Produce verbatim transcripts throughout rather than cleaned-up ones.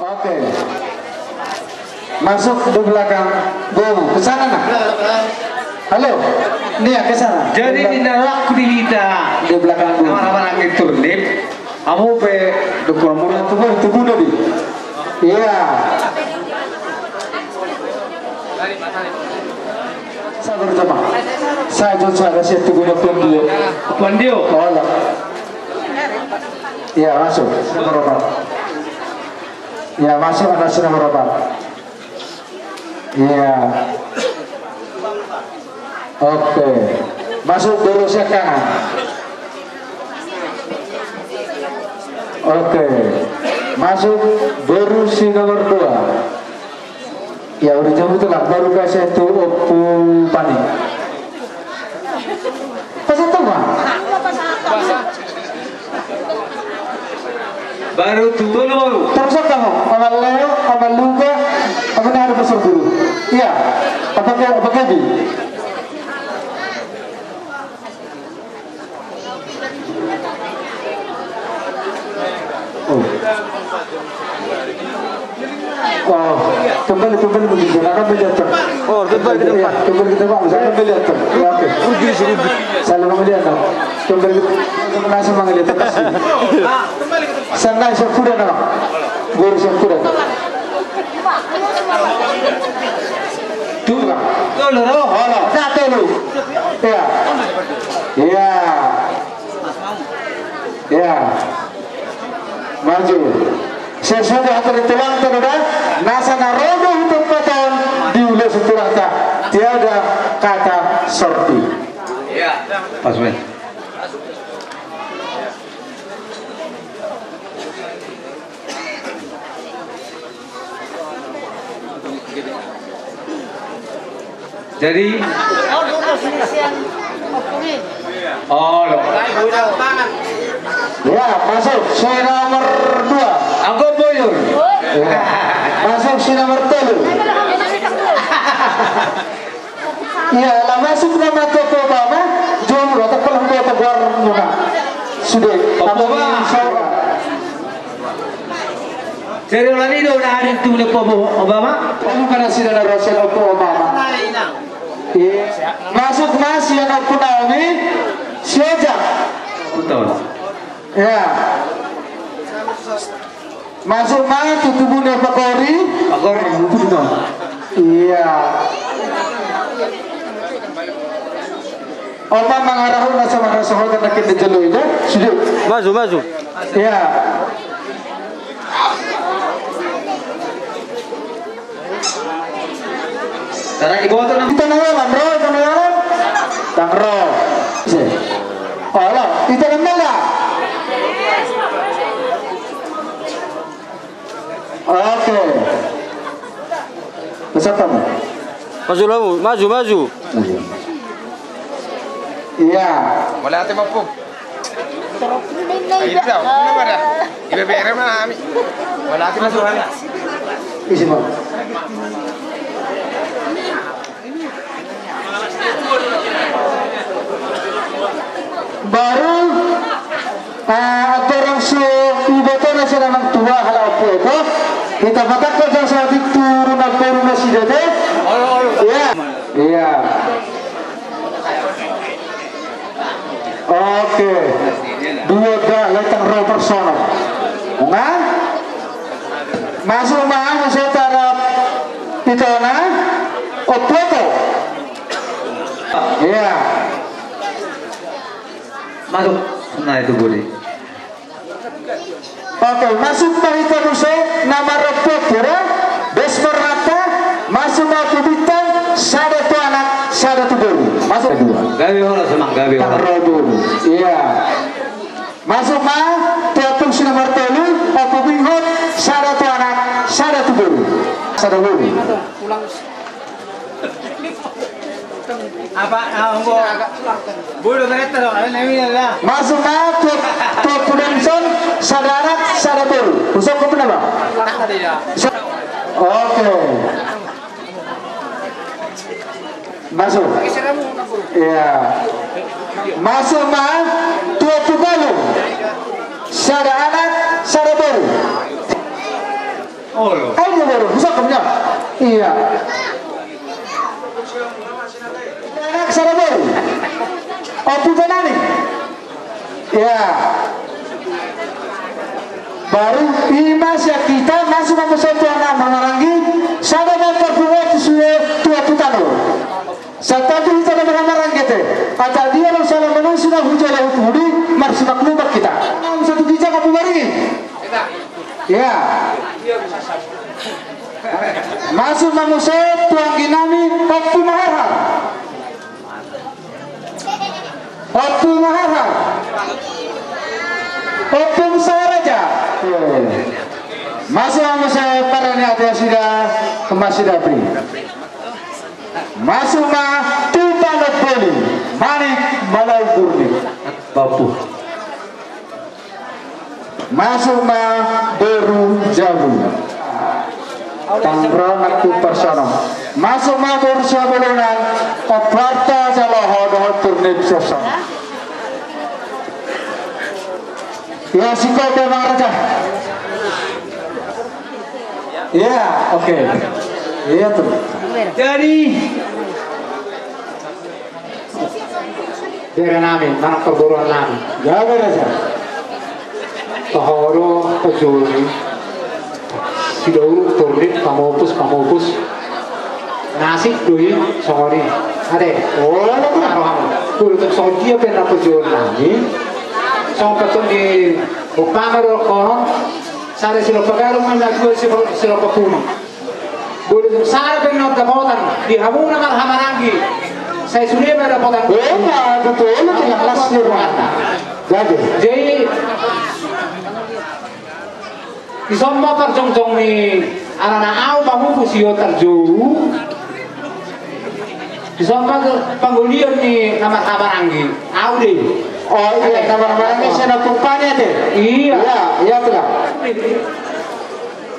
Oke. Masuk di belakang gua. Ke sana, nah. Halo. Nih ya, ke sana. Jadi di belakang. Di na laku di hita. Di belakang gua. Nama-nama nang turnip. Hamu pe dokter murah tu, tu guna di. Iya. Sabar, jama. Saya jujur, saya siap tu guna Pandio. Pandio. Oh, lah. Iya, masuk. Nomor empat. Iya, masuk anak nomor empat. Iya. Oke. Masuk boru sian kanan. Oke. Masuk boru si nomor dua. Ya, udah jam itu lah, baru kasih tu Ompu Pani. Pas itu, Bang. Baru tu tolu baru. Terus apa, Bang? Amal Leo, Amal Luka, apa nih ada pasar dulu? Iya. Apa ke, apa ke di? Oh. Oh, kembali, kembali begitu. Akan melihat. Oh, kembali kita, Pak. Iya, kembali kita, Pak. Akan melihat. Ya, oke. Rugi, rugi. Salah melihat, Pak. Kembali kita. Langsung melihat. Sana saya kuda, Pak. Guru saya kuda. Tuh, tuh, lu, lu, lu. Satu, lu. Iya. Iya. Iya. Maju. Sesudah dari tulang terada, nasa na ro do hutu paton di ulos turata. Tiada kata sorti. Iya. Pas, men. Jadi, oh, lo. Ya, masuk si nomor dua. Anggo boyur. Ya. Masuk si nomor tolu. Iya, lah masuk nama Ompu Obama, jom lo, tak perlu dia tegur muna. Sudah. Ompu Obama. Jadi, ulang i do na hadir tu Ompu Obama. Ompu Obama. Iya. Masuk ma si Ompu Naomi, si Ojang. Betul. Ya. Masuk ma tu tubu ni Pakori. Pakori. Iya. Oma mangarahut na sama rasa hotel na kita jelo itu. Sudah. Maju, maju. Iya. Tara iboto na. Ito na dalan, ro, ito na dalan. Tang ro. Ise. Olo, ito na mela. Oke. Pesan kamu. Maju, maju, maju, maju. Iya. Mulai hati mampu. Ayo, dah, mana, mana? Ibe bere mana, Ami? Mana hati masuk, mana? Isi, Bang. Baru, ah, atorang so iboto na sada nang tua halak Ompu Eko. Hita patangkap jang sahat itu runa boru na sidete. Iya. Iya. Oke. Dua ga letang ro personal. Nah. Masuk ma, masuk tarap. Itu na. Ompu Eko. Iya. Masuk. Nah, itu budi. Oke, masuk ma hita muse na marompu, kira. Bes marmata, masuk ma tu bintang, sada tu anak, sada tu boru. Masuk dua. Gabe horas, Amang, gabe horas. Tang ro boru. Iya. Masuk ma, tu Ompu si nomor tolu, Ompu Binghot, sada tu anak, sada tu boru. Sada boru. Apa, ah, anggo. Bulu kereta dong, ada nami ya. Masuk ma, tu, tu Ompu Denson, sada anak, sada boru. Usok ko pina, Bang? Sa-, oke. Masuk. Iya. Masuk ma, tu Ompu Galung. Sada anak, sada boru. Iya. Anak sada boru. Ompu pe nami. Iya. Baru ima sian hita masuk ma muse tu anak marhahamaranggi, sada ma parpunguan tu sude tu ompu tano. Santabi hita na marhahamaranggi ate. Ata dia do sala manusia na hujalo hutudi, marsimak lumak hita. Satu gijang ompu Baringi. Iya. Masuk ma muse tu anggi nami, Ompu Maharhar. Ompu Maharhar. Ompu Saharaja. Masuk ma muse paraniatea sida, masida pi. Masuk ma tu panop boli, Manik Malau Burni. Bapu. Masuk ma boru jabu. Tangrongan tu parsono. Masuk ma boru Sihabolonan, Ompu Arta Jaloho dohot Turnip Sosong. Ya, singkop ya, Bang Raja. Ya, oke. Iya, tuh. Jadi, bere nami, manang parboruan nami. Gabe, Raja. Toho do, pajoli. Sidauruk, Turnip, pamupus, pamupus. Nasib do i, songon i. Ate. Oh, alah, alah. Rohamu. Kulo tu songon dia pe na pajoli nami. Songon patung di umpama do konon. Sada silompa gadong ma na dua silompa, silompa pulu. Bolo sada pe na dapotan di hamu na marhahamaranggi. Sai sude ma dapotan. Oh, na betul, itu yang kelas di rumah. Jadi. Jadi, dison ma parjongjong ni alana au pamupus i, tarjou. Dison ma panggolion ni na marhahamaranggi. Au do i. Oh iya, na marhahamaranggi sian ompu Pani ate. Iya. Iya, iya, tulang.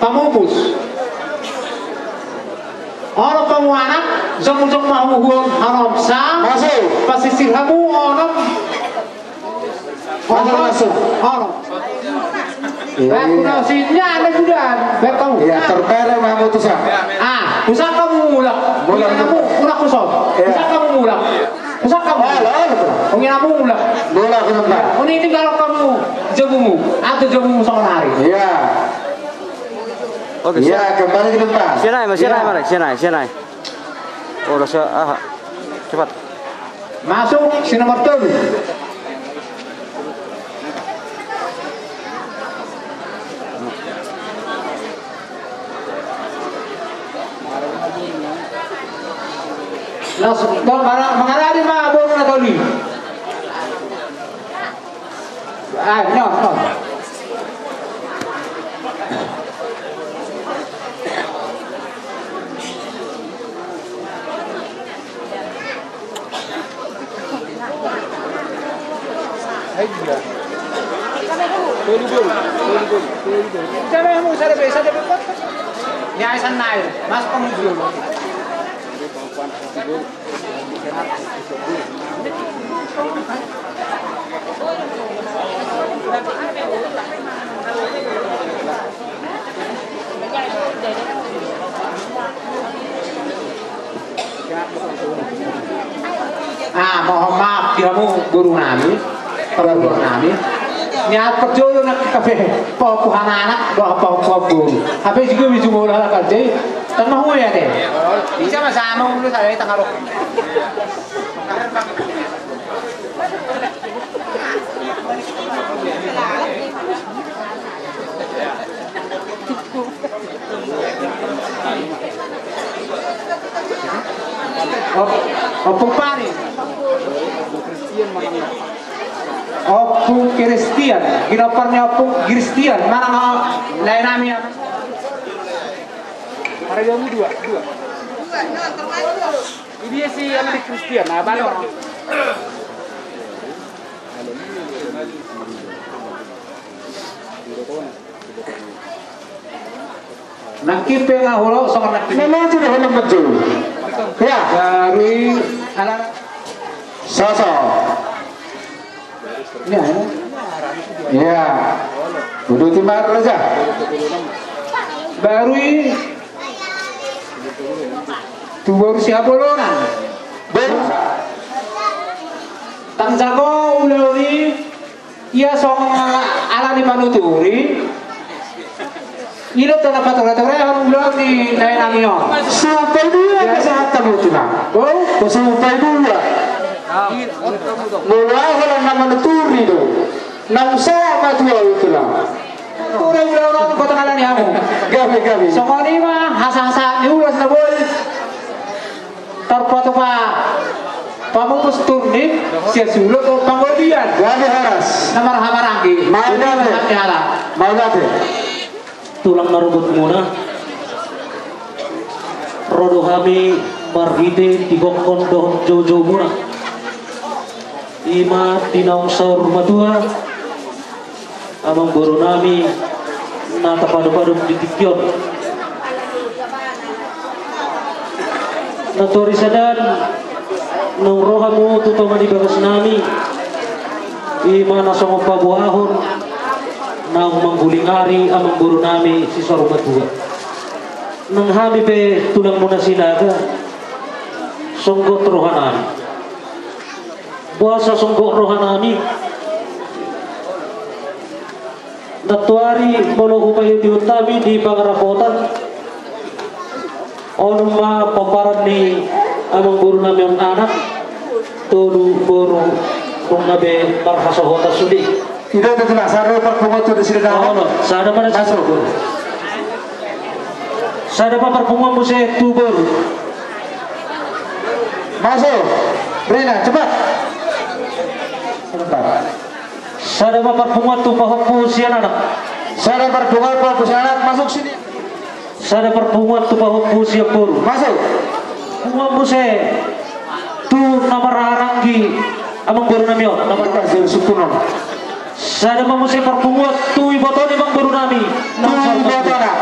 Pamupus. Onom pamuanak, jongjong ma hamu huhut onom sa. Masuk. Pasisir hamu onom. Masuk, masuk. Onom. Iya. Baku na usinya ada juga. Baku. Iya, terpere ma hamu tu sa. Ah, usah kamu mulak. Mulak. Kamu mulak, usah. Iya. Usah kamu mulak. Usah kamu. Alah, alah, alah. Ungin hamu mulak. Mulak, mulak. Uni tinggal kamu jabumu. Atau jabumu sama hari. Iya. Oke, iya, siap. Kembali ke depan. Sian ae ma, sian ae ma, sian ae, sian ae. Oh, udah se-, aha. Cepat. Masuk, si nomor tolu. Langsung, mangaradi ma boru na tolu i. Ah, no, no. Ai, iya. Tolu gol, tolu gol, tolu gol. Bisa, bisa, bisa, bisa. Ya, sana, Mas, kamu dulu. Ah, mohon maaf, di hamu boru nami, parboru nami. Niat parjolo nangkin hape, pahompu anak, dohot pahompu boru. Hape juga bisa bola lah kerja, tambah gue ya deh. Bisa mas sama dulu saya tengah rok. Op-, Ompu Pani. Ompu Kristian. Ginompar ni Ompu Kristian. Manang lae nami. Ada dua, dua. Ini si anak Kristian. Nah, balik. Nangkin pe nga holo songon nangkin. Memang sudah holo betul. Ya. Baru i anak. Sosok. Ya. Ya. Udah timar aja. Baru i. Tu boru Sihabolonan. Boru. Ndang jago ulaon i, ia songon alani manuturi. Ilo tona patura-tura on ulaon ni dainami on. Supai dua. Ia. Kesahat tamu tu na. Oh, supai dua. Molo aha na manuturi do. Nang sama tu au tu na. Tura ulaon on kota ngalani hamu. Gabe, gabe. Songon i ma hasa-hasa ni ulos na boi. Tarpatupa pamupus turnip, sia sulo tu panggorbian. Gabe horas. Na marhaha maranggi. Mau gabe. Hati hala. Mau gabe. Tulang na robot muna. Ro do hami marhite tigokkon dohot joujou muna. Ima di naung saur matua. Amangboru nami na tapadopadop di tingki on. Na tori sadan naung ro hamu tu tonga ni bagas nami. Ima na songon paboahon naung manggulingari amangboru nami si saur matua. Nang hami pe tulang muna Sinaga. Songgot roha nami. Boasa songgot roha nami. Nantoari molo hupaihut-ihut hami di pangarapotan. On ma pomparan ni amangboru nami on anak. Tolu boru nunga be marhasohotan sude. Ida tu na sada parpunguan tu di sini. Oh, sada ma na masuk. Sada ma parpunguan muse tu boru. Masuk. Rina, cepat. Sebentar. Sada ma parpunguan tu pahompu sian anak. Sada parpunguan pahompu sian anak, masuk sini. Sada parpunguan tu pahompu sian boru. Masuk. Punguan muse tu na marhaha maranggi amangboru nami on. Na marhaha maranggi. Sada ma muse parpunguan tu iboto ni amangboru nami. Tu iboto na.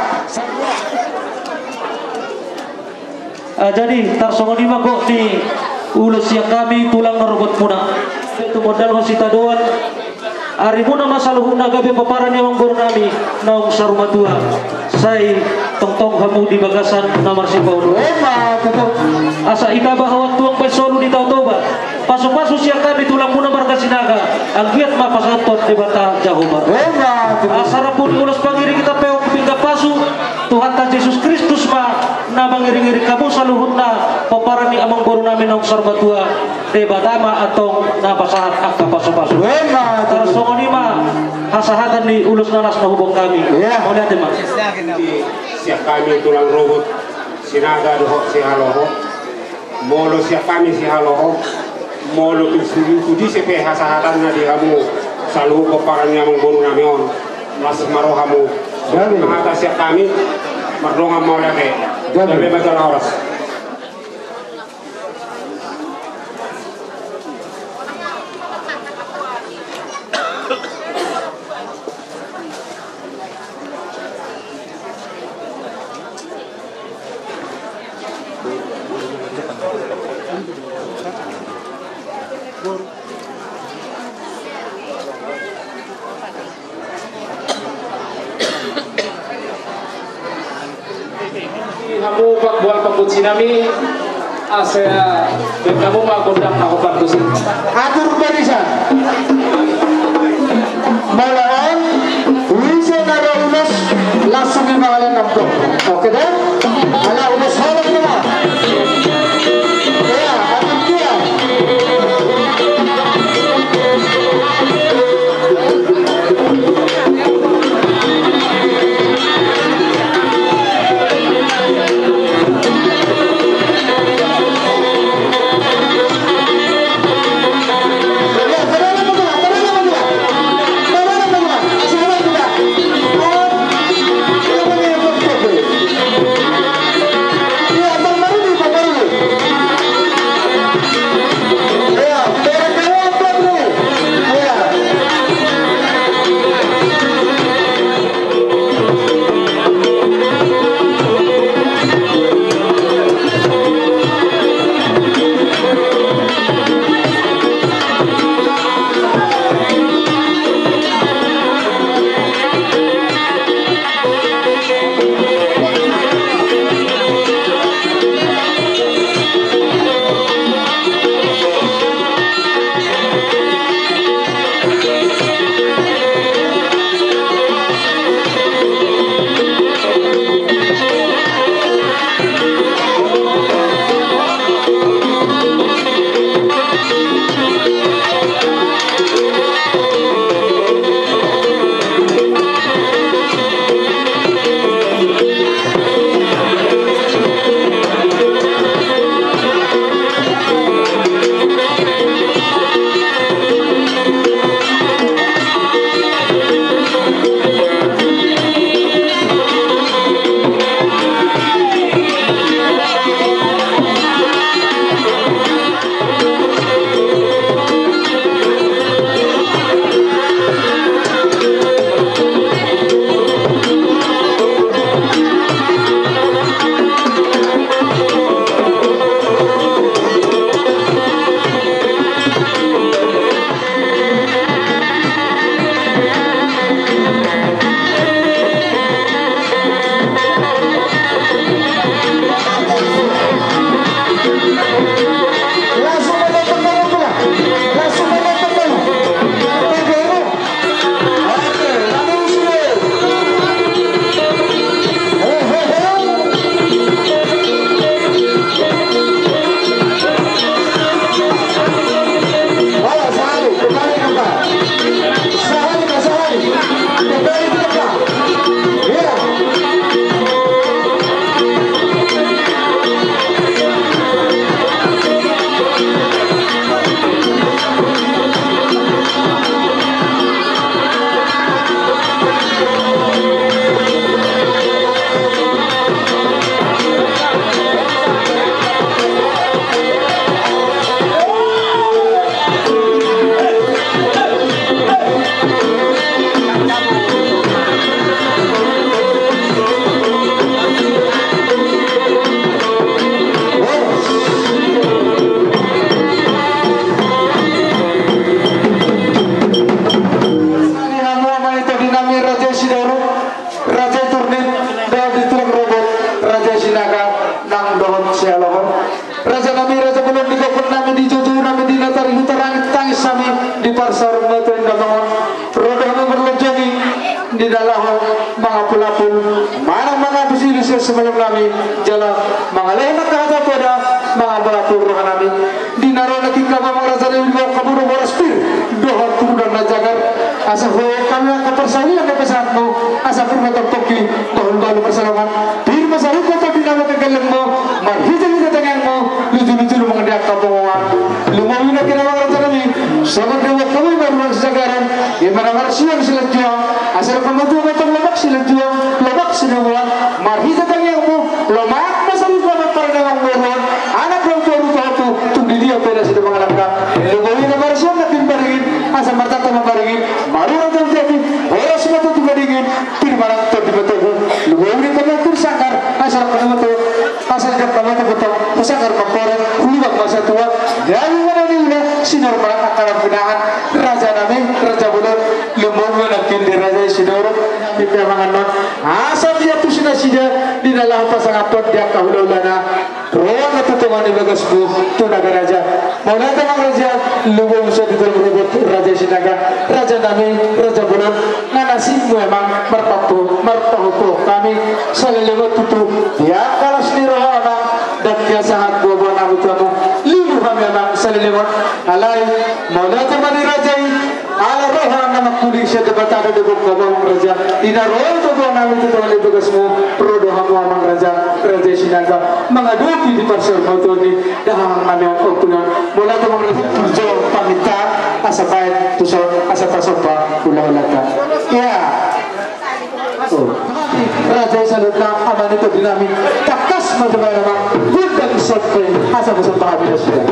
Ah, jadi tarsongon i ma gok ni ulos sian hami tulang na robot muna. Tumundalhon sitadoan. Arimuna ma saluhutna gabe pomparan ni amangboru nami naung saur matua. Sai tongtong hamu di bagasan na marsipaolo. Asa itaba hamu tulang bahen solu di Tao Toba. Pasupasu sian hami tulang muna marga Sinaga. Anggiat ma pasahathon Debata Jahowa. Asa rambu ni ulos pangiring i tampehon pinggan pasu. Tuhanta Jesus Kristus ma na mangiring-iring hamu saluhutna pomparan ni amangboru nami naung saur matua. Debata ma antong na pasahat angka pasupasu. Tarsongon i ma hasahatan ni ulos na las na huboan hami. Mauliate ma. Sian hami tulang robot Sinaga dohot Sihaloho. Molo sian hami Sihaloho, molo tu disi pe hasahatanna di hamu saluhut pomparan ni amangboru nami on, las ma rohamu. Hata sian hami, mardongan mauliate. Gabe ma jala horas. Hamu panggual panggunsi nami, asa bahen hamu ma gondang na hombar tusi. Atur barisan. Molo on, ise na ro ulos, langsung i mangalehon amplop. Oke da? Ala ulos holong ma. Ia, atur dia. Di na laho mangapul-apul manang mangapusi ilusi semalam nami, jala mangalaho na kahata poda mangapul-apul roha nami. Di na ro na tingkap amang raja nami, di bawah kabudo boras pir dohot turunan na jagar, asa huayak hami angka parsaulian na pasahatmu, asa pir ma tarpongki, bahul balu marsalongan, pir ma sarupa tondi nami kegelengmu, marhite-hite tangiangmu, luju-luju lumang di angka bongoan. Lumobi nangkin amang raja nami, songon dia buat kami baru sejagaran, di mana marsian silanjuang, asa rap matua mantong lomak silanjuang, lomak sinubuan, marhite tangiangmu, lomak ma sarupa ma parandangan boruan, anak rau boru tohatu, tung di dia pe na sido mangalangka. Lumobi na marsian na pir baringin, asa martata ma baringin, marura tau jadi, boras ma tau tu baringin, pir ma nang tondi ma togu. Lumobi na pir sanggar, asa rap matua, asa rap matua, sanggar mamporek, hulubang ma satua, gabe ma na niula, sinur ma nang angka na pinahan, raja nami, raja bolon, lumobi nangkin di raja i Sitorop, di pe mangan non. Asa diantusi nasida, di na laho pasangaphon di angka hula-hulana, ro na tu tonga ni bagasmu, tu Nagaraja. Mauliate amang raja, lumobi ma di tulang rorobot raja i Sinaga, raja nami, raja bolon, nang nasibmu amang marpampu, marpahophop hami, saleleng on tutu, di angka las ni roha amang, ndang hea sahat boaboa nami tu hamu, lilu hami amang saleleng on, alai, mauliate ma di raja i, ala roha na mangkuling sian Debata do dibungka amang raja. Di na ro do boa nami tu tonga ni bagasmu, ro do hamu amang raja, raja i Sinaga, mangadopi di parsaurmatuaon i, dahahang nami amang ompunami. Mauliate amang raja, burjo pamintaan, asa baen tu son, asa tasomba hula-hulanta. Ia. Raja i saluhutna, amang ni tondi nami, tangkas ma tu baen amang, gondang somba i, asa ma somba hami nasida.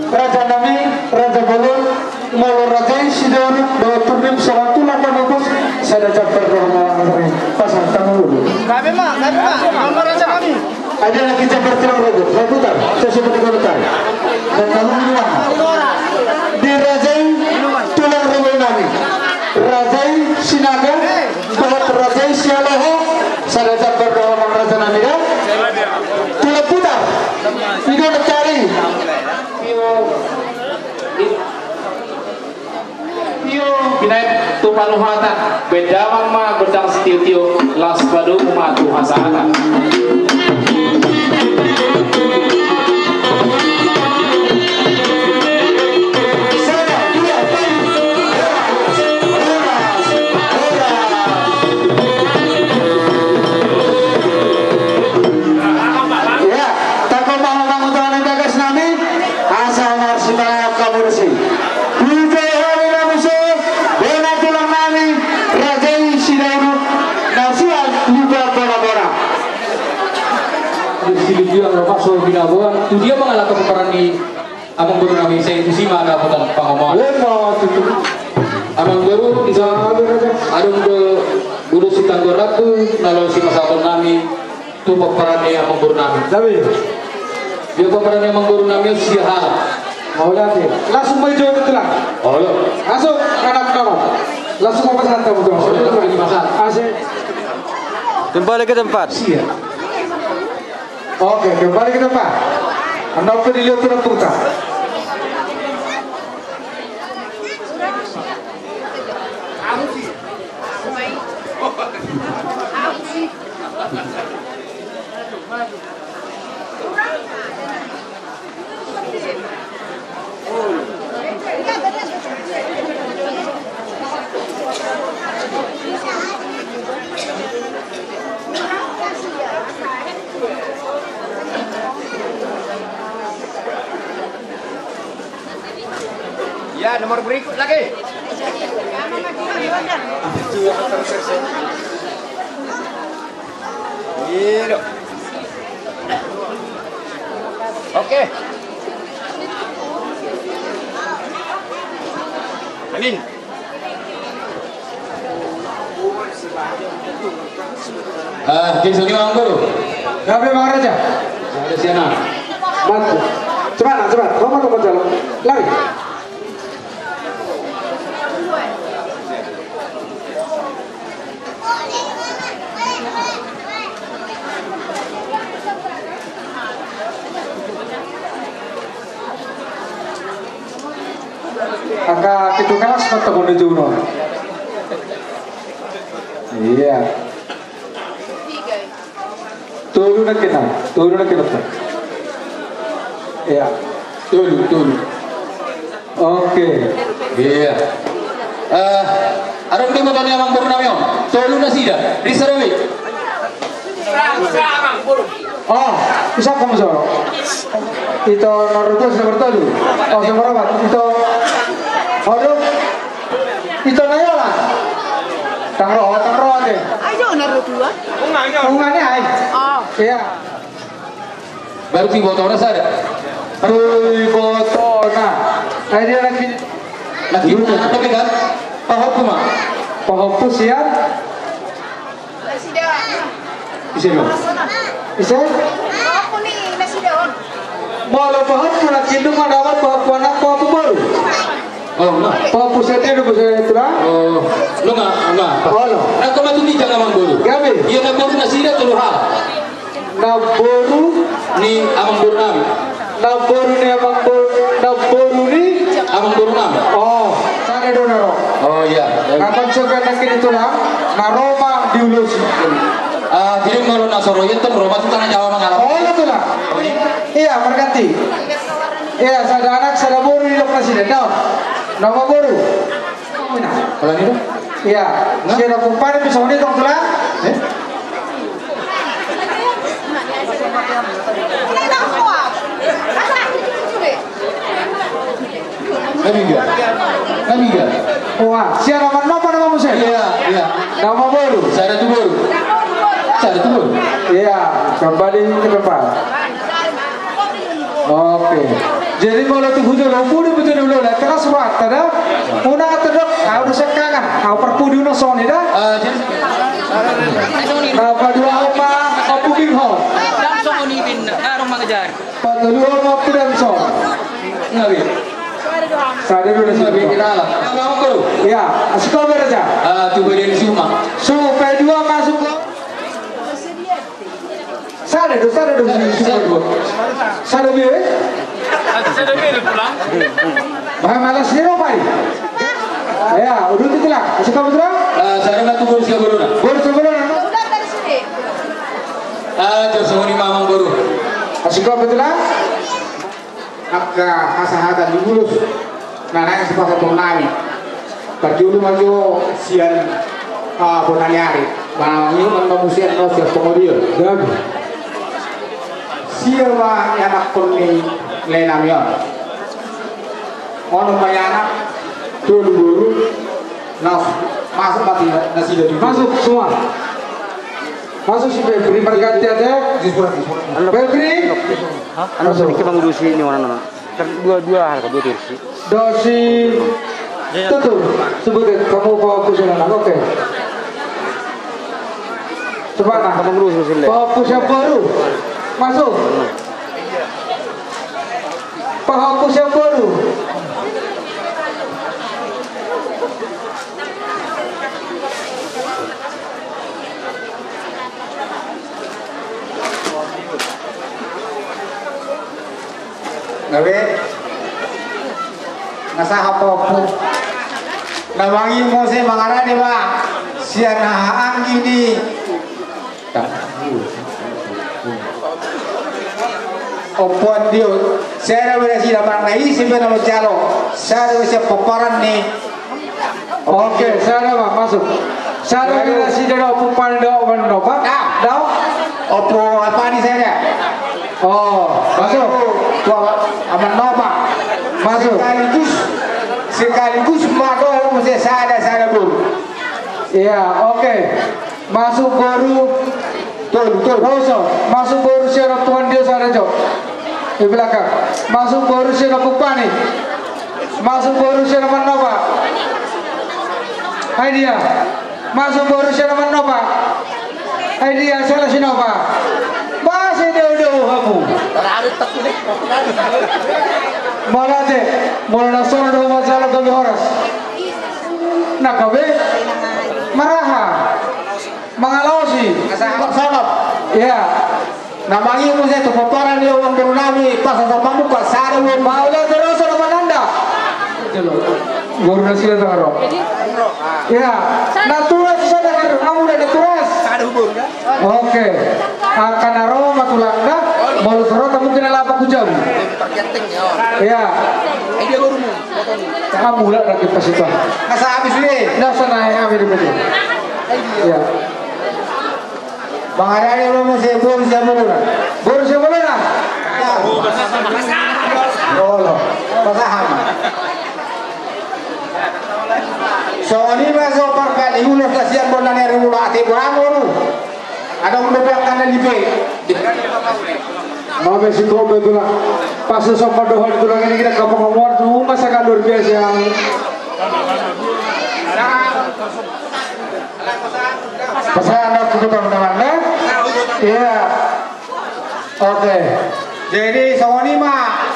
Raja nami, raja bolon, molo raja i Sitorop, dohot turnip, songon tulang Panupus, sada jambar do hamu amang raja nami. Pasahat hamu dulu. Gabe ma, gabe ma, amang raja nami. Ada lagi jambar tulang Rorobot, saya putar, saya sebut di komentar. Dan kamu dulu, Bang. Di raja i tulang Rorobot nami. Raja i Sinaga, dohot raja i Sihaloho, sada jambar do hamu amang raja nami da. Tulang putar. Ido mencari. Tio. Pinaet tu panuhatan, baen damang ma gondang sitio-tio, laos padomu ma tu hasahatan. Ro maso binaboan, tu dia mangalangka pomparan ni amangboru nami, sai tusi ma dapotan pangomoan. Lemma tutu. Amangboru, di sa-, adong do ulos sitanggor rambu na laho sipasahaton nami tu pomparan ni amangboru nami. Tapi dia pomparan ni amangboru nami on sia halak. Mauliate. Langsung ma i jo, Tulang. Olo. Langsung, anak kamu. Langsung ma pasahat hamu, Tulang. Olo, langsung ma pasahat. Asik. Kembali ke tempat. Sia. Oke, kembali ke tempat. Anda oke, dilihat tulang tuta. Ya, nomor berikut lagi. Iya, dok. Oke. Amin. Ah, jadi sini, Amangboru. Gabe, Amang Raja. Ada siana. Mantap. Cepat, cepat. Roman, Roman, jalan. Lari. Angka pitu kelas ma tong on di jolo on. Iya. Tolu na kena, tolu na kena. Iya. Tolu, tolu. Oke. Iya. Eh, adong do iboto ni amangboru nami on. Tolu nasida. Risa Dawi. Oh, isap kamu so. Ito nomor dua sudah bertolu. Oh, nomor empat. Ito. Aduh. Ito na ia lah. Tang ro, tang ro ate. Ayo, nomor dua. Hubungannya ai. Oh. Iya. Baru tu ibotona sada. Aduh, ibotona. Ai dia lagi. Lagi na, tapi kan. Pahompu ma. Pahompu sian. Nasida. Ise do? Ise? Pahompu ni nasida on. Molo pahompu na kindu ma dapat pahompu anak pahompu boru. Oh, na. Pahompu setia do bisa itulah. Oh, lo nga, nga. Olo. Na kau matu ni jangan amangboru. Gabe. Iya, na boru nasida tolu hal. Na boru ni amangboru nami. Na boru ni amangboru, na boru ni amangboru nami. Oh, sada do na ro. Oh, iya. Na kan so kan na kini tulang, na ro ma diulosi. Ah, jadi molo na so ro i tong ro ma tu Tanah Jawa mangalap. Oh, iya tulang. Oh, iya. Iya, marganti. Iya, sada anak, sada boru ni dok nasida. Daon. Na ma boru. Alani do? Iya. Nah. Sian na kumpani bisa mani tong tulang. Eh? Kami ga. Kami ga. Wah, sian na ma, na ma, na ma muse. Iya, iya. Na ma boru. Sada tu boru. Sada tu boru. Iya, kembali ke tempat. Oke. Jadi molo tu hujolo, pudi betul dulu lah. Kelas ruat, ada. Unang terdok, au do sekangan, au perpudi unang soni dah. Eh, jadi. Apa dua apa? Apa bing ho? Dang soni bin, ngarung mangejar. Apa dua apa dang son? Ngawi. Sada dulu sih. Ngawi kita lah. Apa aku? Ya, asik kau beraja. Ah, tu bagian suma. Supe dua masuk kau. Sada do, sada do, sada do. Sada be. Sada be do tulang. Bah, malas ni ro pai. Ya, udah tu tulang. Asik kau tulang? Eh, sada na tu boru sia boru na. Boru sia boru na. Ah, jo songoni mamang boru. Asik kau tulang? Angka hasahatan ni ulos na naeng sipasahaton nami. Parjolo ma jo sian, ah, bona ni ari. Manang i on ma muse annon sian pangodion. Gabe. Sia ma ianakhon ni lae nami on. Onom ma ianak, tolu boru, na masuk ma nasida tu. Masuk semua. Masuk si Febri, berganti aja. Febri. Hah? Anu, masuk. Sedikit mengurusi ini orang, anak. Dua, dua hal, dua kursi. Dosi tutup. Sebutkan, kamu bawa kursi anak. Oke. Coba, nah. Kamu mengurusi, Sile. Bawa kursi yang baru. Masuk. Pahapus yang baru. Gabe. Nasa apa, apa? Na mangido muse mangarade ma sian haha anggi ni Ompu Andio, sada be nasida, manang na ise pe na manjalo, sada be sian pomparan ni. Oke, sada ma masuk. Sada be nasida do, pomparan do, Ompu Nopak. Dao. Ompu Apani sada. Oh, masuk. Tua Aman Nopak. Masuk. Sekaligus, sekaligus mandok muse sada, sada boru. Iya, oke. Masuk boru. Tol, tol. Masuk boru sian Ompu Andio sada jo. Di belakang. Masuk boru sian Ompu Pani. Masuk boru sian Aman Nopak. Ai dia. Masuk boru sian Aman Nopak. Ai dia, sian Aman Nopak. Masih dia udah hamu. Mauliate, molo na songon do manjalo gabe horas. Na gabe maraha. Mangalaosi. Asa apa salam? Iya. Na mangido muse tu pomparan ni amangboru nami, pasa sa pambuka, sada boru. Mauliate, ro sada mananda. Boru nasida tangaro. Iya. Na turas sada, na muda na turas. Oke. Angka na ro ma tulangna, molo so ro tamu kena lapak hujau. Iya. Amula na kita sita. Asa habis ni. Nasa na habis ni. Iya. Mangarade ma muse boru sian bolona. Boru sian bolona. Olo. Pasahat. Songon i ma so parpani ulos na sian bolona ni ari mula ate boru. Adong do pe angka na lipe. Mame si Tombe tulang. Pas so sombong dohot tulang ini kita kampung homor tu rumah sangat luar biasa. Pasahat tu teman-teman, ya? Iya. Oke. Jadi songon i ma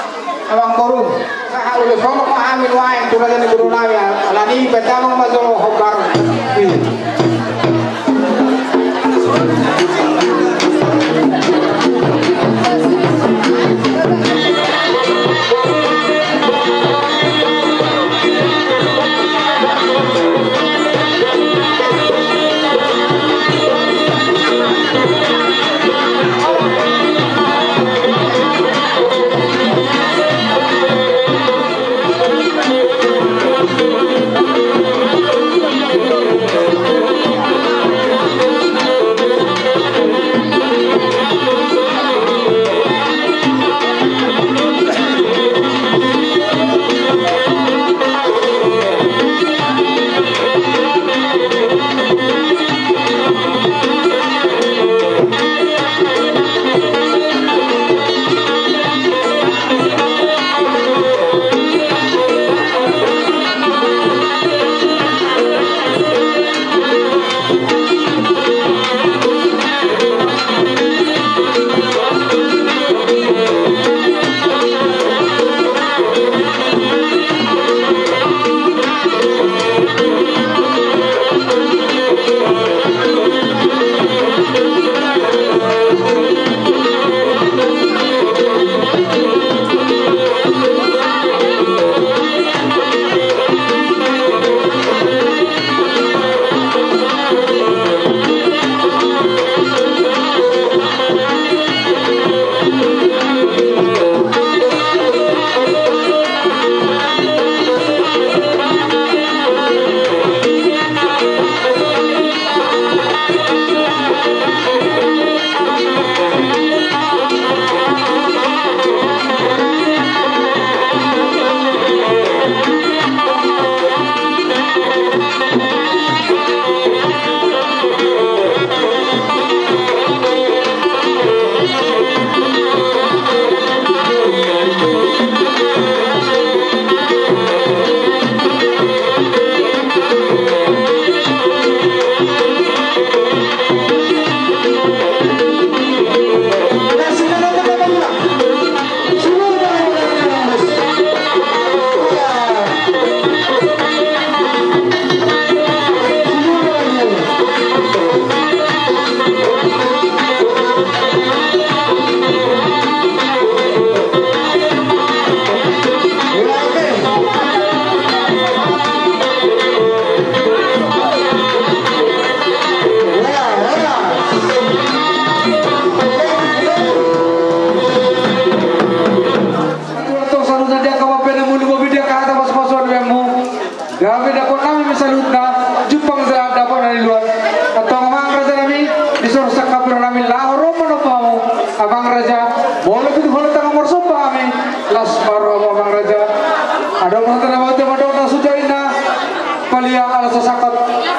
amangboru. Sahat ulos ma hami nuaeng tu raja ni boru nami, alani i pe damang ma jolo hombar.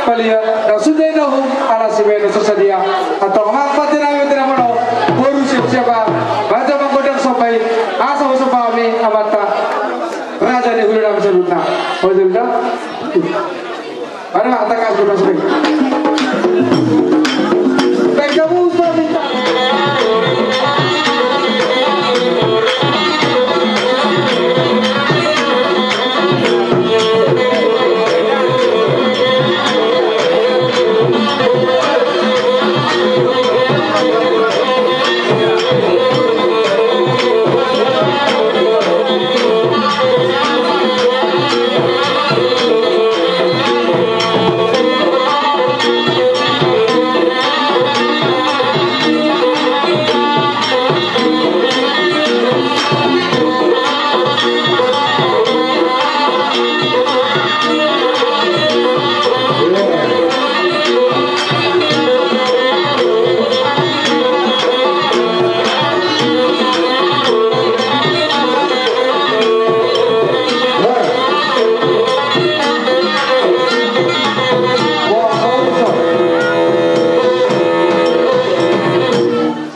Palia, na sude na hum, ala sibaen na so sadia. Antong ma pande nami, pande nami, boru siap-siap ma. Baca manggondang somba i, asa husomba hami amanta raja ni hula nami saluhutna. Ojol da. Ada ma, tangkas boru nami. Baik, kamu usah minta.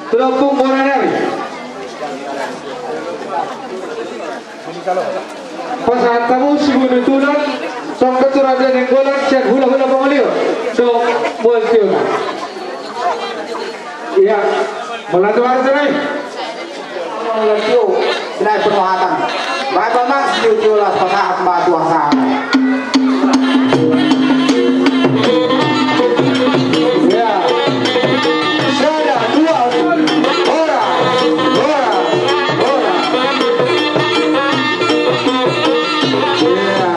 Tulang pung bona nari. Pasahat hamu siboan ni tulang, tongkat tu Raja Nainggolan, sian hula-hula pangoli on. So, mual tiona. Ia, mauliate ma raja nami. Mauliate, nai penuhatan. Baik, Bang Mas, tio-tio las pasahat, Bang, tuang sahat. Ya. Sada, dua, horas, horas, horas. Ya.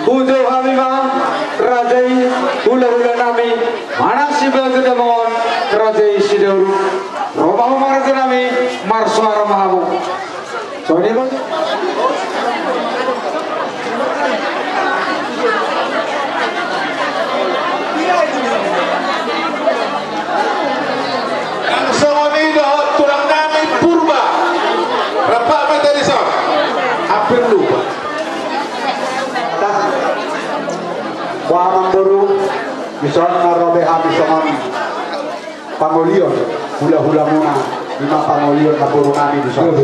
Hujou hami ma, raja i, hula-hula nami, manang sibaga damang on, raja i Sidauruk. Ro ma hamu ma raja nami, marsoara ma hamu. Songon i ma. Nang songon i dohot tulang nami Purba. Rap ma hita dison. Hampir lupa. Boha amang boru, dison na ro be hami songon pangolion hula-hulamuna, i ma pangolion namboru nami dison.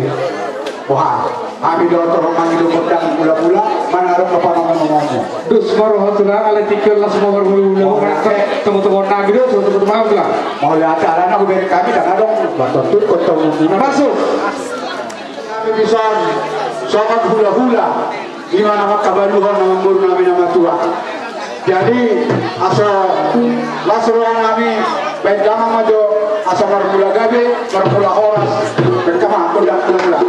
Boha, hami dohot torop mangido gondang mula-mula, manang adong na panongon-nongonmu. Dos ma roha tulang, alai tingki on las ma marmula-mula. Mauliate. Tongtong nami do, tongtong nami tulang. Mauliate, alana hubereng hami ndang adong. Masuk. Nami dison songon hula-hula, i ma na mangkabaluhon amang boru nami na matua. Jadi asa las roha nami, baen damang ma jo, asa marmula gabe, marmula horas. Baen damang ma gondang mula-mula.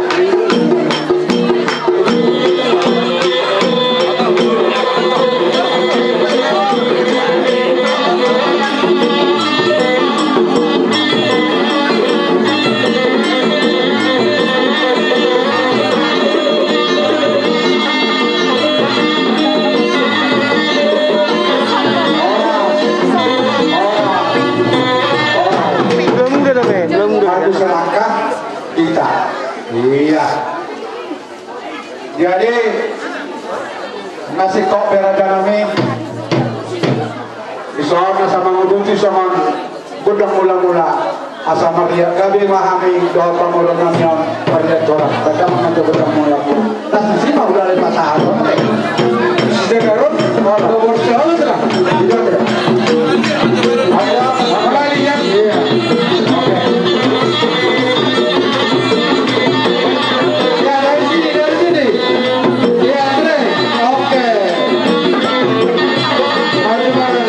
Maju selangkah kita. Iya. Jadi, na singkop be raja nami. Dison asa manguduti songon gondang mula-mula. Asa marliat gabe ma hami dohot pangoli nami on, marliat horas. Baen damang ma jo gondang mula-mula. Nah, sisi ma udah ada pasaran. Sisi Garut, nomor seratus lah. Iya, iya. Ayo, apa lagi ya? Iya. Oke. Ya, dari sini, dari sini. Ya, Andre. Oke. Mari, mari.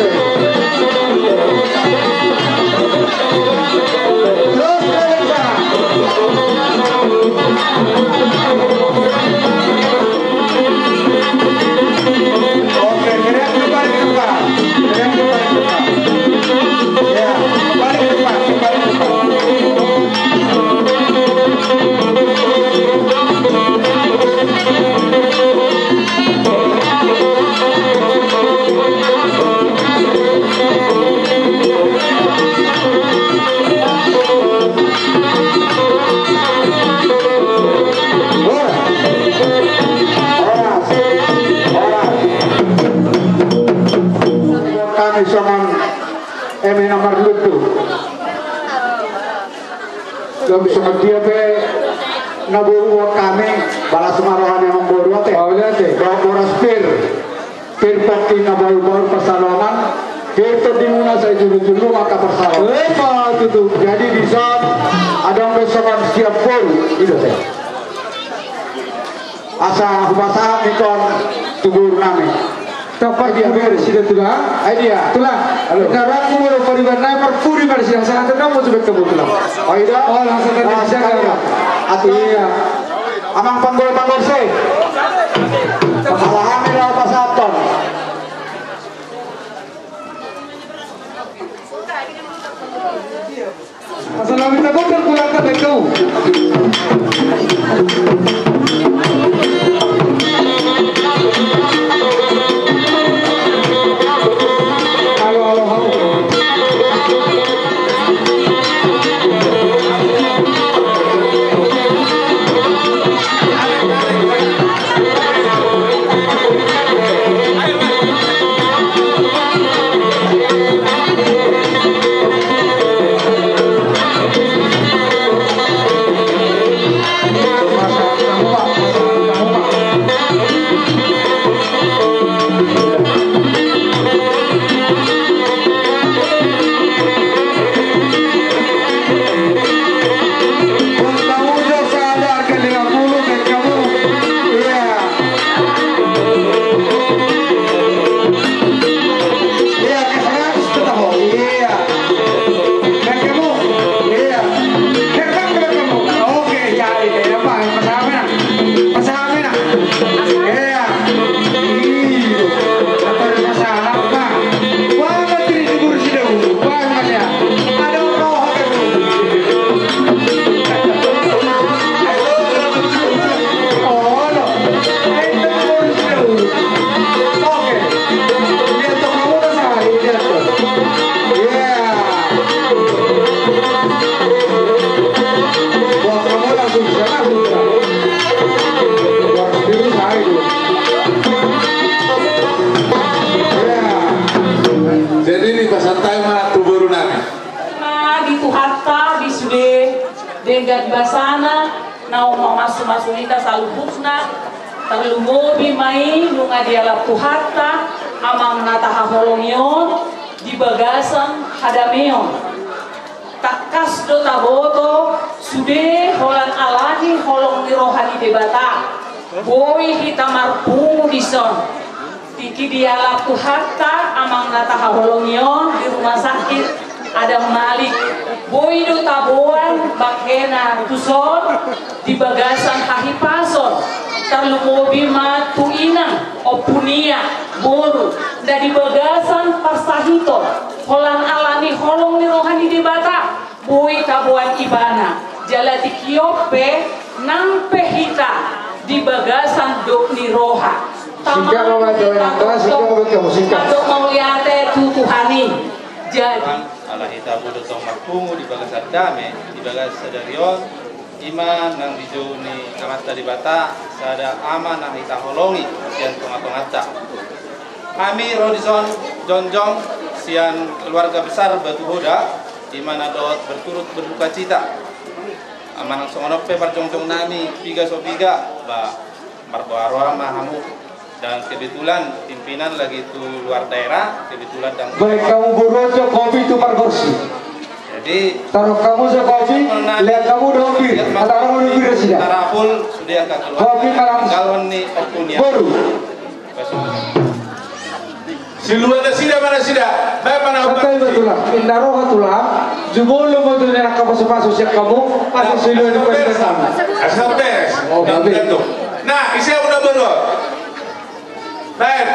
Terus, terus, Pak. Songon dia pe na boru hami, balas ma roha ni amangboru ate. Boras pir. Pir pongki na baru-baru pansalongan, pir tondimuna sai julu-julu angka pansalongan. Jadi dison adong do songon siap boru, i do ate. Asa hupasahat ingkon tu boru nami. Topot dia boru sida tulang. Ai dia. Tulang. Halo. Tulang, boru pariban nai marpudi ma di sini, asa nanti nang mau coba ke tulang. Oh, i do. Oh, langsung nanti bisa kan? Iya. Amang panggol-panggol se. Pasahat hami laho pasahathon. Asal kami takut dan pulang ke Bengkau. Halo, halo, halo. Jadi dipasahat ma tu boru nami. Di Tuhanta, di sude denggan basana, naung mamasu-masu hita saluhutna, tarlumobi ma i nunga dialap Tuhanta amang na tahaholongi on di bagasan hadameon. Tangkas do taboto sude holan alani holong ni roha ni Debata, boi hita marpungu dison. Tingki dialap Tuhanta amang na tahaholongi on di rumah sakit Adam Malik, boi do taboan bangkena tuson di bagasan hahipason, tarlumobi ma tu inang, ompu ni boru, na di bagasan parsahiton, holan alani holong ni roha ni Debata, boi taboan ibana. Jala tingki on pe nang pe hita di bagasan dok ni roha. Singkat ma, Bapak, jawab yang keras, singkat, Bapak, kamu singkat. Mandok mauliate tu Tuhan i. Jadi ala hita boi do tong marpungu di bagasan dame, di bagasan sadari on, i ma nang dijou ni Amanta Debata, sada ama na hita holongi sian tonga-tonganta. Hami ro dison jongjong sian keluarga besar Batu Hoda, di mana dohot berturut berdukacita. Manang songon on pe parjongjong nami, piga so piga, ba, marboaroa ma hamu. Dan kebetulan pimpinan lagi tu luar daerah, kebetulan dan baik, hamu boru jo kopi tu pargonsi. Jadi taruh hamu jo kopi, lihat hamu dong bir, kata orang dong bir sudah. Tarapul sudah angka keluar. Kopi malam. Galon ni ompu ni boru. Siluan nasida ma nasida. Baik, mana santai ma tulang. Inna roha tulang. Jumolo ma tulang, angka pasu-pasu siap hamu. Pasu siluan di pasu-pasu. Asal beres. Oh, baik. Nah, isi aku na baru. Baik.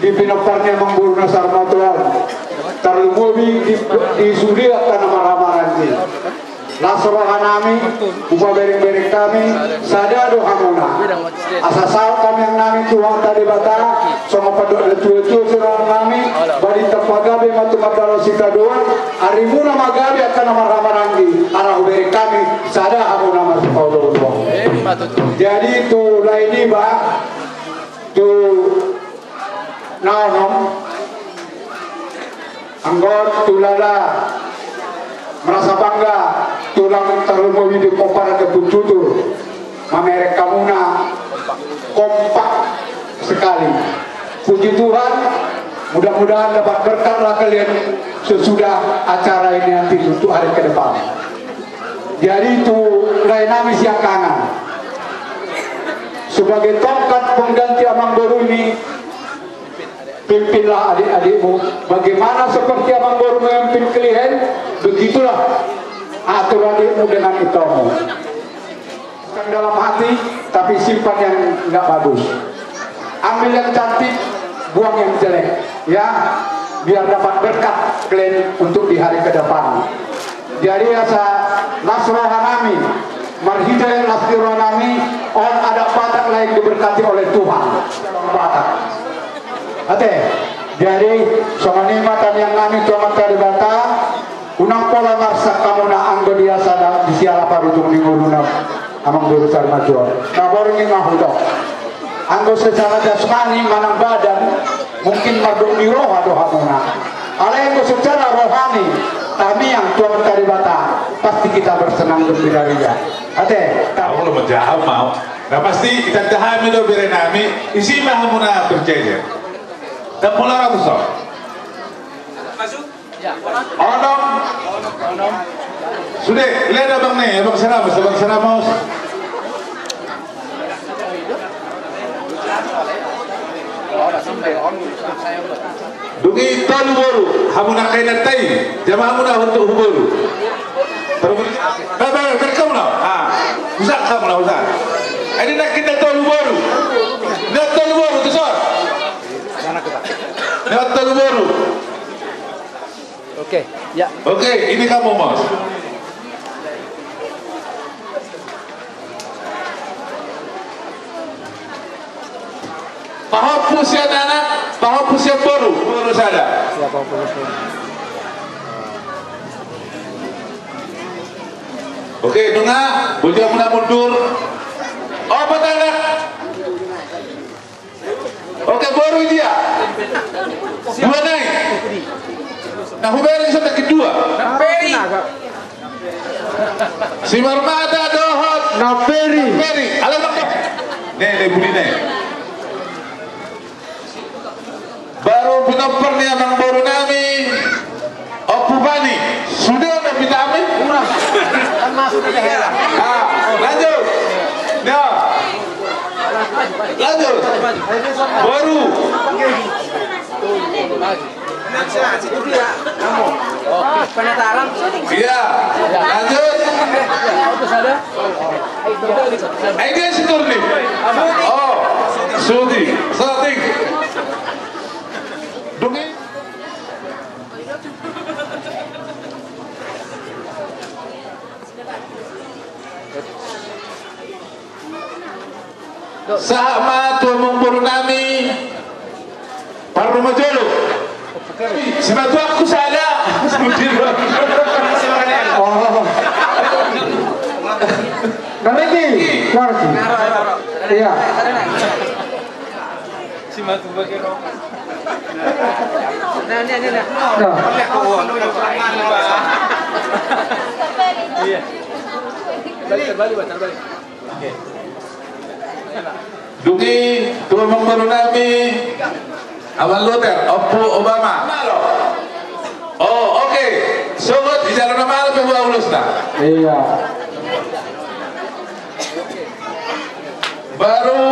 Di pinompar ni amangboru na saur matua on, tarlumobi di, di sude angka na marhahamaranggi. Las rohanami, hupabereng-bereng hami, sada do hamuna. Asa saut tangiangnami tu Tuhanta Debata, songon pandok na tua-tua sirohanami, ba ditampak gabe ma tumandangkon sitadoan, arimuna ma gabe angka na marhahamaranggi, ala hubereng hami, sada hamuna marsipaolo-oloan. Jadi tu lae niba, tu na onom, anggo tu lala merasa bangga tulang tarlumobi di pomparan Dapur Tutur, mamereng hamuna kompak sekali. Puji Tuhan, mudah-mudahan dapat berkatlah kalian sesudah acara ini nanti untuk hari ke depan. Jadi tu laenami siangkangan, sebagai tongkat pengganti amangboru ini, pimpinlah adik-adikmu. Bagaimana seperti amangboru memimpin kalian, begitulah atur adikmu dengan itomu. Bukan dalam hati, tapi simpan yang nggak bagus. Ambil yang cantik, buang yang jelek, ya, biar dapat berkat kalian untuk di hari ke depan. Jadi asa las rohanami, marhite las ni rohanami, on adat Batak lae diberkati oleh Tuhan. Batak. Ate, jadi songon i ma tangiangnami tu Amanta Debata, unang pola marsak hamuna anggo di asa da, di siala parujung ni ngoluna amangboru saur matua on. Na borngin ma hudok. Anggo secara jasmani manang badan, mungkin mardok ni roha do hamuna. Alai anggo secara rohani, tangiang tu Amanta Debata, pasti kita bersenang gembira ria. Ate, ta- Au lo menjawab mau. Na pasti kita tahan do berenami, isi ma hamuna berjejer. Dan pola ratus. Masuk. Onom. Sude, leda bang ne, bang Seramus, bang Seramus. Dungi tolu boru, hamuna kaina tai, jama hamuna untuk boru. Baik, baik, baik, kamu lah. Ah, usah kamu lah, usah. Ini nak kita tolu boru. Nak tolu boru, tuh, sor. Nak tolu boru. Oke, ya. Oke, ini kamu, Mas. Pahompu sian anak, pahompu sian boru, boru sada. Siapa pun itu? Oke, nunga, bojamu na mundur. Opat anak. Oke, boru dia. Dua nai. Na hubereng so taki dua. Peri. Simarmata dohot. Na Peri. Peri. Alam apa? Ne, ne, budi ne. Baru pinompar ni amangboru nami. Ompu Bani, sudah ada vitamin? Kurang. Kan masuk ke daerah. Ah, lanjut. Ya. Lanjut. Baru. Penataran. Iya. Lanjut. Ini si Turni. Oh, Sudi. Soting. Dungi. Sahat ma tu amangboru nami parrumajolo. Simatuakku sada. Oh. Ngerti? Ngerti. Iya. Si Matu bagi rokok. Nah, ini, ini, nah. Nah. Iya. Balik, terbalik, Bang, terbalik. Oke. Dungi, tu amangboru nami, Abang Loter, Ompu Obama. Malo. Oh, oke. Sogot, di jalan nama, lebih dua ulos, nah. Iya. Baru